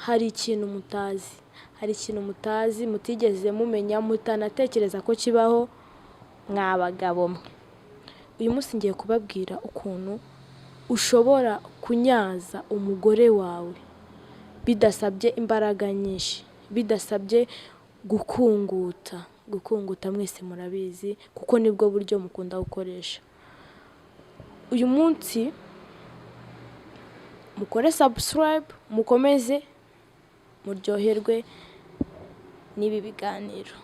Hari ikintu mutazi, hari ikintu mutazi, mutigeze mumenya, mutanatekereza ko kibaho, mwa bagabo mwe. Uyu munsi ngiye kubabwira ukuntu ushobora kunyaza umugore wawe bidasabye imbaraga nyinshi, bidasabye gukunguta. Gukunguta mwese murabizi, kuko nibwo buryo mukunda gukoresha. Uyu munsi mukore subscribe, mukomeze muryoherwe n'ibi biganiro.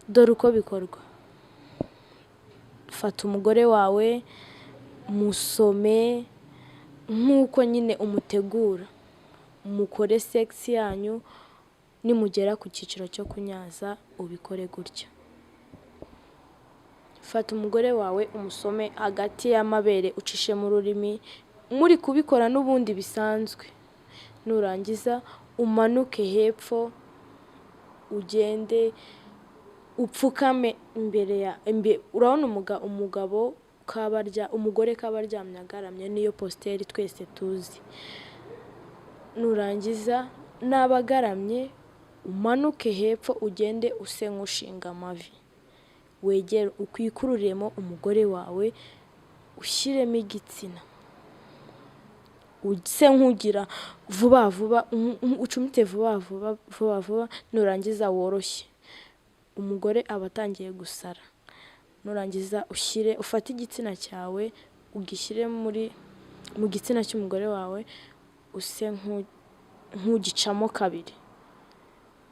Dore uko bikorwa: fata umugore wawe, musome nk'uko nyine umutegura, mukore sex yanyu. Nimugera ku cyiciro cyo kunyaza, ubikore gutya: fata umugore wawe, umusome hagati y'amabere, ucishemo ururimi muri kubikora n'ubundi bisanzwe. Nurangiza umanuke hepfo, ugende upfukame imbere ya urabona umugabo kaba umugore kaba aryamye agaramye, niyo posture twese tuzi. Nurangiza, naba agaramye, umanuke hepfo, ugende use nk'ushinga amavi, wegere ukwikururiremo umugore wawe, ushyiremo igitsina, use nk'ugira vuba vuba, ucumite vuba vuba, vuba vuba. Nurangiza woroshye, umugore aba atangiye gusara. Nurangiza ushyire, ufate igitsina cyawe ugishyire muri mu gitsina cy'umugore wawe, use nk'ugicamo kabiri,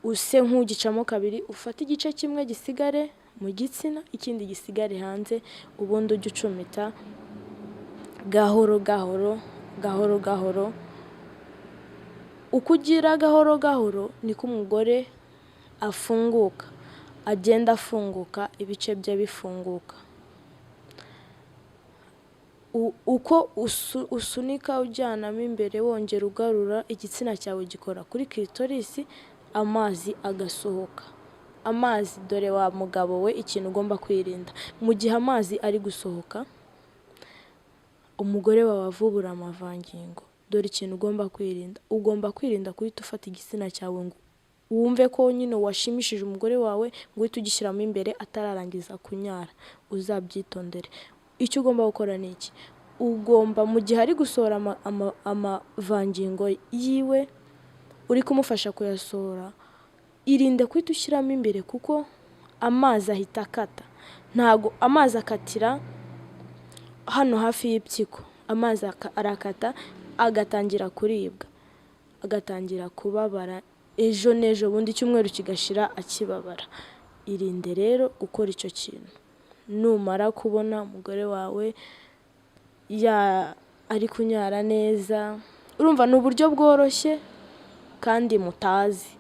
use nk'ugicamo kabiri. Ufate igice kimwe gisigare mu gitsina, ikindi gisigare hanze. Ubundi ujye ucumita gahoro gahoro, gahoro gahoro. Uko ugira gahoro gahoro niko umugore afunguka, agenda afunguka, ibice bye bifunguka. Uko usunika ujyanamo imbere, wongera ugarura, igitsina cyawe gikora kuri clitoris, amazi agasohoka. Amazi, dore wa mugabo we, ikintu ugomba kwirinda mu gihe amazi ari gusohoka, umugore wawe avubura amavangingo, dore ikintu ugomba kwirinda: ugomba kwirinda guhita ufata igitsina cyawe ngo wumve ko nyine washimishije umugore wawe, ngo uhite ugishyiramo imbere atararangiza kunyara. Uzabyitondere. Icyo ugomba gukora ni iki: ugomba, mu gihe ari gusohora amavangingo yiwe, uri kumufasha kuyasohora, irinde guhita ushyiramo imbere, kuko amazi ahita akata. Ntago amazi akatira hano hafi y'impyiko, amazi arakata, agatangira kuribwa, agatangira kubabara, ejo n'ejo bundi icyumweru kigashira akibabara. Irinde rero gukora icyo kintu. Numara kubona umugore wawe ari kunyara neza, urumva ni uburyo bworoshye kandi mutazi,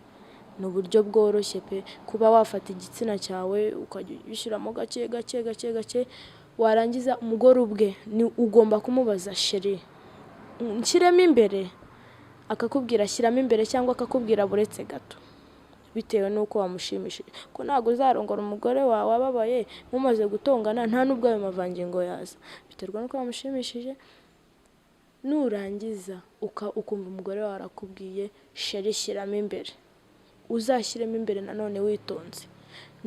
ni uburyo bworoshye pe, kuba wafata igitsina cyawe ukajya ugishyiramo gake gake, gake gake. Warangiza, umugore ubwe ni ugomba kumubaza: "Chéri, nshyiremo imbere?" Akakubwira "Shyiramo imbere" cyangwa akakubwira "Buretse gato", bitewe n'uko wamushimishije. Ko ntabwo uzarongora umugore wawe ababaye, mumaze gutongana, nta n'ubwo ayo mavangingo yaza. Biterwa n'uko wamushimishije. Nurangiza ukumva umugore wawe arakubwiye "Chéri, shyiramo imbere", uzashyiremo imbere nanone witonze.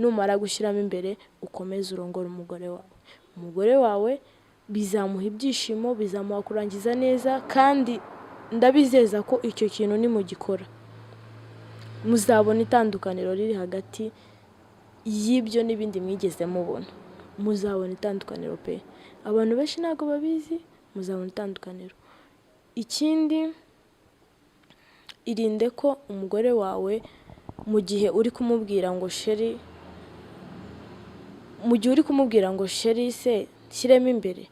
Numara gushyiramo imbere, ukomeze urongore umugore wawe. Umugore wawe bizamuha ibyishimo, bizamuha kurangiza neza, kandi ndabizeza ko icyo kintu nimugikora muzabona itandukaniro riri hagati y'ibyo n'ibindi mwigeze mubona. Muzabona itandukaniro pe. Abantu benshi ntabwo babizi, muzabona itandukaniro. Ikindi, irinde ko umugore wawe, mu gihe uri kumubwira ngo "Chéri", mu gihe uri kumubwira ngo "Chéri se shyiremo imbere",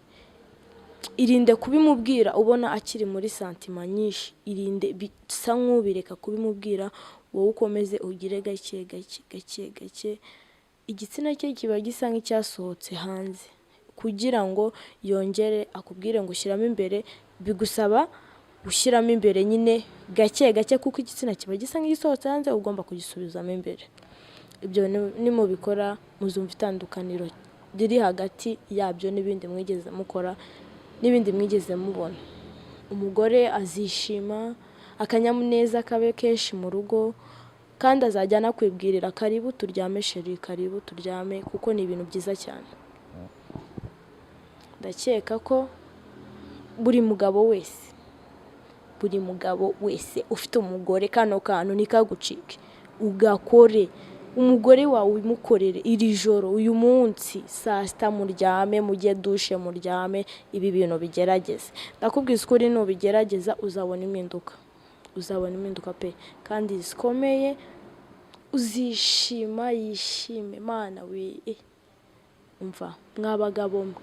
irinde kubimubwira ubona akiri muri sentiment nyinshi. Irinde, bisa nk'ubireka kubimubwira, wowe ukomeze ugire gake gake, gake gake. Igitsina cye kiba gisa nk'icyasohotse hanze. Kugira ngo yongere akubwire ngo "Shyiramo imbere", bigusaba gushyiramo imbere nyine gake gake, kuko igitsina kiba gisa nk'igisohotse hanze, ugomba kugisubizamo imbere. Ibyo nimubikora muzumva itandukaniro riri hagati yabyo n'ibindi mwigeze mukora, n'ibindi mwigeze mubona. Umugore azishima. Akanyamuneza kabe kenshi mu rugo, kandi azajya anakwibwirira karibu turyame chéri, karibu turyame, kuko ni ibintu byiza cyane. Ndakeka ko buri mugabo wese, buri mugabo wese ufite umugore, kano kantu ntikagucike, ugakore. Umugore wawe ubimukorere iri joro, uyu munsi saa 6 muryame, mujye douche muryame, ibi bintu bigerageze. Ndakubwiza ukuri, nubigerageza uzabona impinduka, uzabona impinduka pe, kandi zikomeye, uzishima yishime. Mana we, umva mwa bagabo mwe,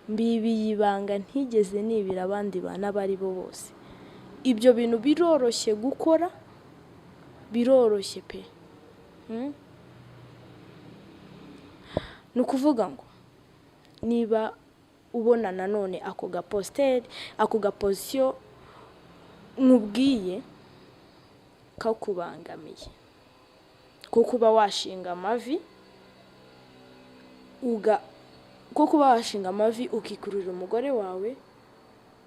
mbibiye ibanga ntigeze nibira abandi bantu abo ari bo bose. Ibyo bintu biroroshye gukora, biroroshye pe. Ni ukuvuga ngo niba ubona nanone ako gaposture, ako gaposition nkubwiye kakubangamiye, ko kuba washinga amavi ko kuba washinga amavi ukikururira umugore wawe,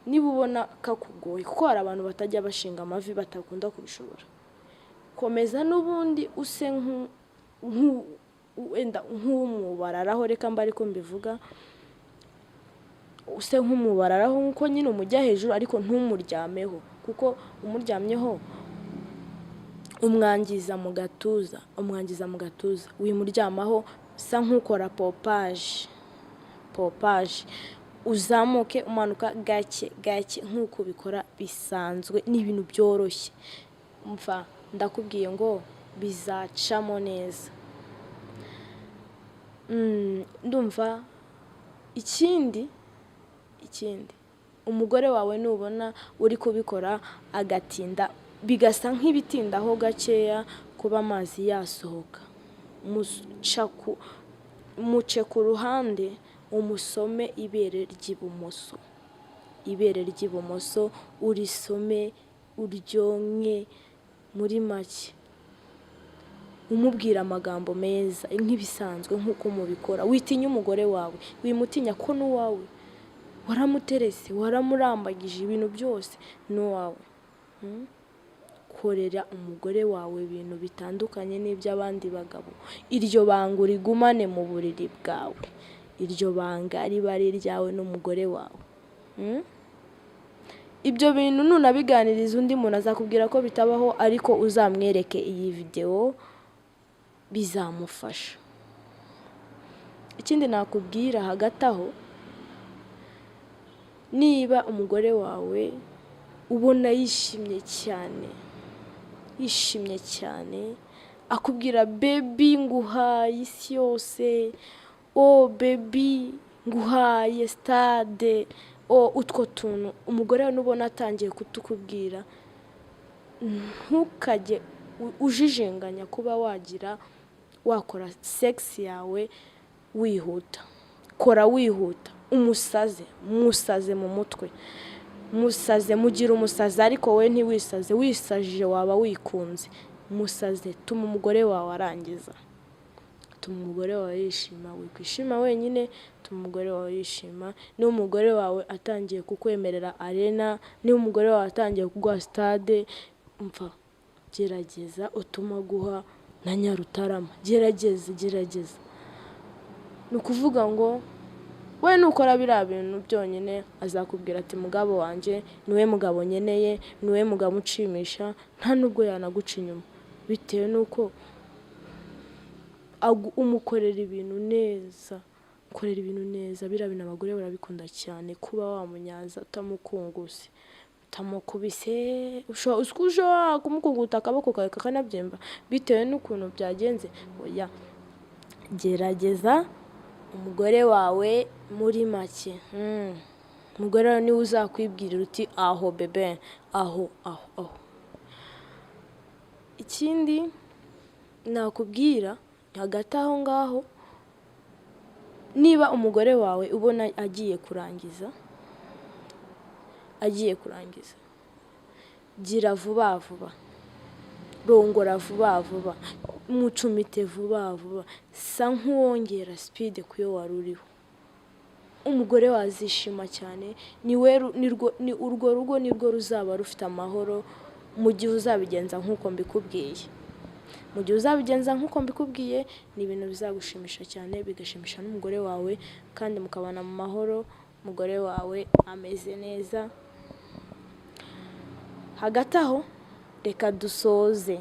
niba ubona kakugoye, kuko hari abantu batajya bashinga amavi, batakunda kubishobora, komeza n'ubundi use wenda nk'umubararaho, reka mba ariko mbivuga, use nk'umubararaho nk'uko nyine umujya hejuru, ariko ntumuryameho, kuko umuryamyeho umwangiza mu gatuza, umwangiza mu gatuza. Wimuryamaho, usa nk'ukora pompage, pompage, uzamuke umanuka gake gake nk'uko ubikora bisanzwe. Ni ibintu byoroshye, mva ndakubwiye ngo bizacamo neza. Ndumva ikindi umugore wawe nubona uri kubikora agatinda, bigasa nk'ibitindaho gakeya kuba amazi yasohoka, muce ku ruhande, umusome ibere ry'ibumoso, ibere ry'ibumoso urisome, uryonke, muri make umubwira amagambo meza nk'ibisanzwe nk'uko mubikora. Witinya umugore wawe, wimutinya ko n'uwawe, waramuterese, waramurambagije, ibintu byose n'uwawe. Korera umugore wawe ibintu bitandukanye n'iby'abandi bagabo, iryo banga urigumane mu buriri bwawe, iryo banga riba ari iryawe n'umugore wawe. Ibyo bintu nunabiganiriza undi muntu azakubwira ko bitabaho, ariko uzamwereke iyi videwo, bizamufasha. Ikindi nakubwira hagati aho, niba umugore wawe ubona yishimye cyane, yishimye cyane, akubwira baby nguhaye isi yose, oh baby nguhaye stade, oh utwo tuntu, umugore wawe nubona atangiye kutukubwira, ntukajye ujijinganya kuba wagira wakora sex yawe wihuta. Kora wihuta, umusaze, musaze mu mutwe, musaze, mugire umusazi, ariko wowe ntiwisaze, wisajije waba wikunze. Musaze, tuma umugore wawe arangiza, tuma umugore wawe yishima. Wikwishima wenyine, tuma umugore wawe yishima. Niba umugore wawe atangiye kukwemerera arena, niba umugore wawe atangiye kuguha stade, umva gerageza utume aguha na Nyarutarama, gerageza, gerageza. Ni ukuvuga ngo we nukora biriya bintu byonyine, azakubwira ati mugabo wanjye, niwe mugabo nkeneye, niwe mugabo unshimisha, nta nubwo yanaguca inyuma, bitewe n'uko umukorera ibintu neza, ukorera ibintu neza. Biriya bintu abagore barabikunda cyane, kuba wamunyaza utamukunguse, utamukubise. Ushobora kumukunguta akaboko kawe kakanabyimba bitewe n'ukuntu byagenze. Oya, gerageza umugore wawe muri make. Umugore wawe niwe uzakwibwirira uti aho bébé, aho aho aho. Ikindi nakubwira hagati aho ngaho, niba umugore wawe ubona agiye kurangiza, agiye kurangiza, gira vuba vuba, rongora vuba vuba, mucumite vuba vuba, sa nk'uwongera speed ku yo wari uriho. Umugore wawe azishima cyane, ni urwo rugo nirwo ruzaba rufite amahoro. Mu gihe uzabigenza nk'uko mbikubwiye, mu gihe uzabigenza nk'uko mbikubwiye, ni ibintu bizagushimisha cyane, bigashimisha n'umugore wawe, kandi mukabana mu mahoro, umugore wawe ameze neza. Hagati aho reka dusoze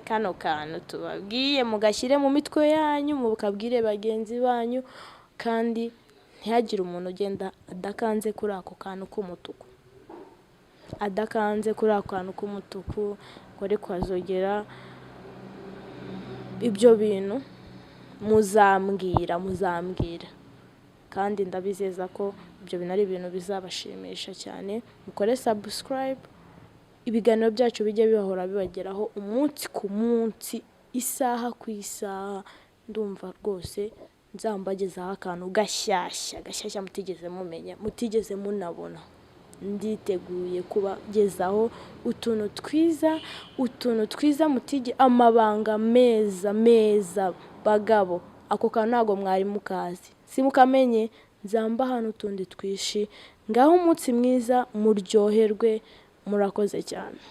kano kantu tubabwiye, mugashyire mu mitwe yanyu, mukabwire bagenzi banyu, kandi ntihagire umuntu ugenda adakanze kuri ako kantu k'umutuku, adakanze kuri ako kantu k'umutuku ngo ariko azogera. Ibyo bintu muzambwira, kandi ndabizeza ko ibyo bintu ari ibintu bizabashimisha cyane. Mukore subscribe, ibiganiro byacu bijye bibahora bibageraho umunsi ku munsi, isaha ku isaha. Ndumva rwose nzambagezaho akantu gashyashya gashyashya mutigeze mumenya, mutigeze munabona. Nditeguye kubagezaho utuntu twiza, utuntu twiza mutige, amabanga meza meza. Bagabo, ako kantu ntabwo mwari mukazi, simukamenye. Nzamba hano utundi twishi. Ngaho umunsi mwiza, muryoherwe, murakoze cyane.